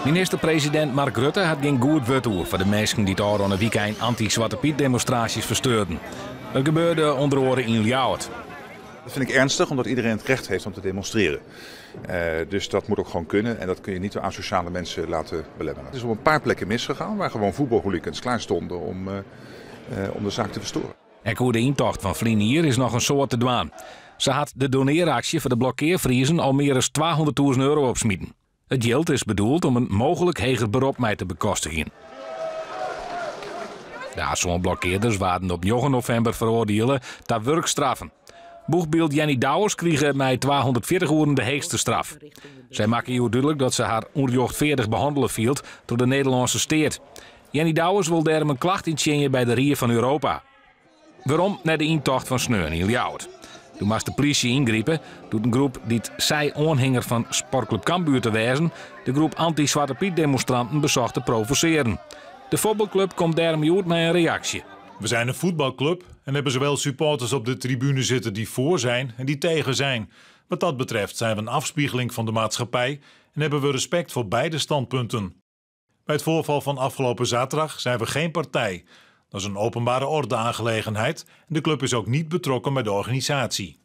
Minister-presidint Mark Rutte hat gjin goed wurd oer foar de minsken dy't ôfrûne wykein anty-Swarte Pyt-demonstraasjes fersteurden. Dat gebeurde ûnder oare yn Ljouwert. Dat vind ik ernstig, omdat iedereen het recht heeft om te demonstreren. Dus dat moet ook gewoon kunnen en dat kun je niet door asociale mensen laten belemmeren. Het is op een paar plekken misgegaan waar gewoon voetbalhooligans klaar stonden om de zaak te verstoren. Ek oer de yntocht fan ferline jier is noch in soad te dwaan. Sa hat de donearaksje foar de blokkearfriezen al mear as 200.000 euro opsmiten. It jild is bedoeld om in mooglik heger berop mei te bekostigjen. De sân blokkearders waarden op 9 novimber feroardiele ta wurkstraffen. Boechbyld Jenny Douwes krige mei 240 oeren de heechste straf. Sy makke hjoed dúdlik dat se har ûnrjochtfeardich behannele fielt troch de Nederlânske steat. Jenny Douwes wol dêrom in klacht yntsjinje by de Rie fan Europa. Werom nei de yntocht fan sneon yn Ljouwert. Doe moast de plysje yngripe doe't in groep dy't sei oanhinger fan Sportklup Cambuur te wêzen, de groep anty-Swarte Pyt-demonstranten besocht te provosearjen. De fuotbalklup komt dêrom hjoed mei in reaksje. We zijn een voetbalclub en hebben zowel supporters op de tribune zitten die voor zijn en die tegen zijn. Wat dat betreft zijn we een afspiegeling van de maatschappij en hebben we respect voor beide standpunten. Bij het voorval van afgelopen zaterdag zijn we geen partij. Dat is een openbare orde aangelegenheid en de club is ook niet betrokken bij de organisatie.